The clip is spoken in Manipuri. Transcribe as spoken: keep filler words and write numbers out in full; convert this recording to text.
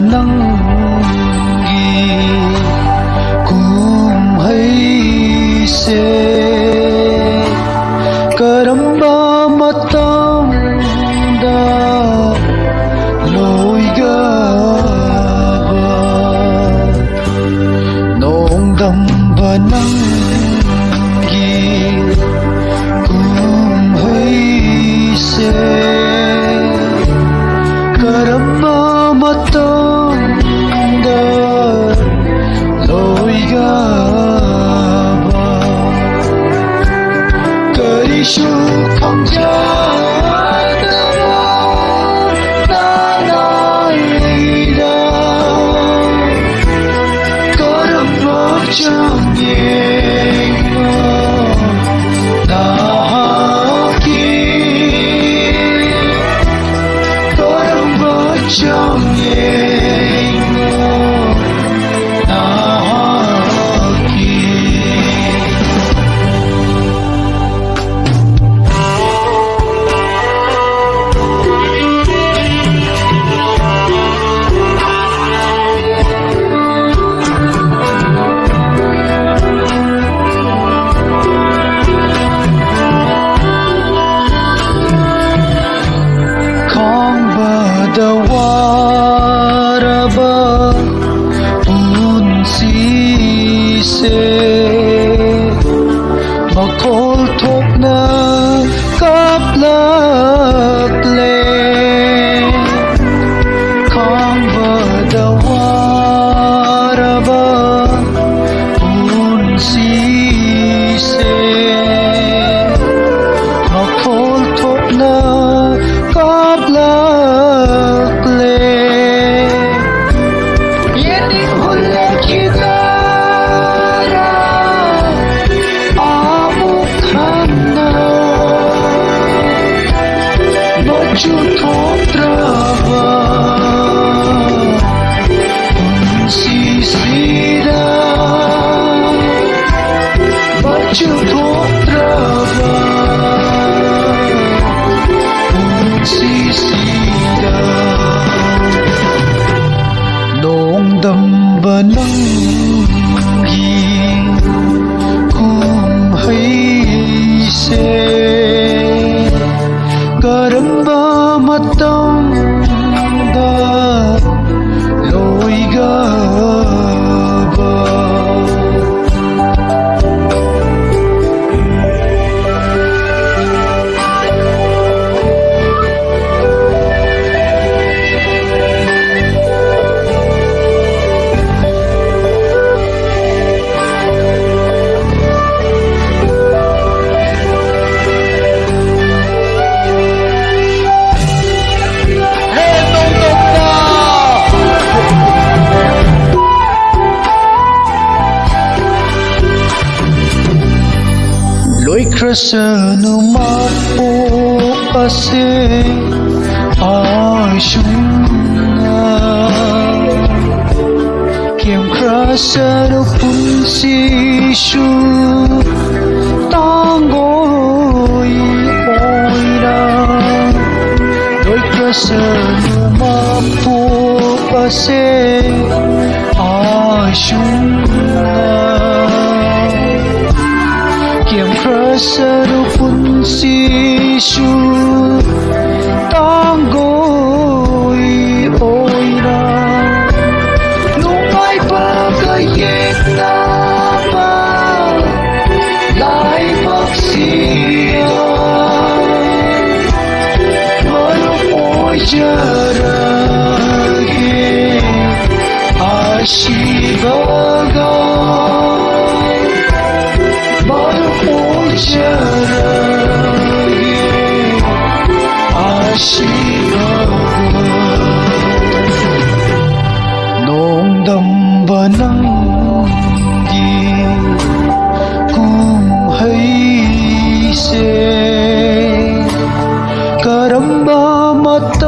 ꯅꯪꯒꯤ ꯀꯨꯝꯍꯩꯁꯦ ꯀꯔꯝꯕ ꯃꯇꯝꯗ ꯂꯣꯏꯒꯕ? ꯅꯣꯡꯗꯝꯕ ꯅꯪꯒꯤ ꯀꯨꯝꯍꯩꯁꯦ ꯀꯔꯝꯕ ꯃꯇꯝꯗ ꯂꯣꯏꯒꯕ? ꯀꯔꯤꯁꯨ ꯈꯪꯖꯗꯕ ꯅꯅꯥꯏꯗ ꯀꯔꯝꯕ ꯆꯥꯡꯌꯦꯡꯅꯣ ꯅꯍꯥꯛꯀꯤ? ꯀꯔꯝꯕ ꯆꯥꯡꯌꯦꯡꯅꯣ ꯅꯍꯥꯛꯀꯤ? ꯈꯥꯡꯕꯗ ꯋꯥꯔꯕ ꯄꯨꯟꯁꯤꯁꯦ ꯃꯈꯣꯜ ꯊꯣꯛꯅ ꯀꯥꯞꯂꯛꯂꯦ꯫ ꯈꯥꯡꯕꯗ ꯋꯥꯔꯕ ꯄꯨꯟꯁꯤꯁꯦ ꯃꯈꯣꯜ ꯊꯣꯛꯅ ꯀꯥꯞꯂꯛꯂꯦ꯫ ꯌꯦꯅꯤꯡ ꯍꯨꯜꯂꯛꯈꯤꯗꯔꯥ ꯑꯃꯨꯛ ꯍꯟꯅ? ꯃꯆꯨ ꯊꯣꯛꯇ꯭ꯔꯕ ꯄꯨꯟꯁꯤꯁꯤꯗ ꯃꯆꯨ ꯊꯣꯛꯇ꯭ꯔꯕ ꯄꯨꯟꯁꯤꯁꯤꯗ ꯅꯪꯒꯤ ꯀꯨꯝꯍꯩꯁꯦ ꯀꯔꯝꯕ ꯃꯇꯝꯗ ꯂꯣꯏꯒꯕ? ꯂꯣꯏꯈ꯭ꯔꯁꯅꯨ ꯃꯄꯣꯛ ꯑꯁꯦ ꯑꯥꯏꯁꯨꯡꯅ, ꯀꯦꯝꯈ꯭ꯔꯁꯅꯨ ꯄꯨꯟꯁꯤꯁꯨ ꯇꯥꯡꯒꯣꯏ ꯑꯣꯏꯅ꯫ ꯂꯣꯏꯈ꯭ꯔꯁꯅꯨ ꯃꯄꯣꯛ ꯑꯁꯦ ꯑꯥꯏꯁꯨꯡꯅ, ꯀꯦꯝꯈ꯭ꯔꯁꯅꯨ ꯄꯨꯟꯁꯤꯁꯨ ꯇꯥꯡꯒꯣꯏ ꯑꯣꯏꯅ꯫ ꯅꯨꯡꯉꯥꯏꯕꯒ ꯌꯦꯡꯅꯕ ꯂꯥꯏꯕꯛꯁꯤꯗ ꯃꯔꯨꯞ ꯑꯣꯏꯖꯔꯒꯦ꯫ ꯑꯁꯤꯕꯒ ꯃꯔꯨꯞ ꯑꯣꯏꯖꯔꯒꯦ꯫ ꯑꯁꯤꯕꯒ ꯅꯣꯡꯗꯝꯕ ꯅꯪꯒꯤ ꯀꯨꯝꯍꯩꯁꯦ ꯀꯔꯝꯕ ꯃꯇꯝ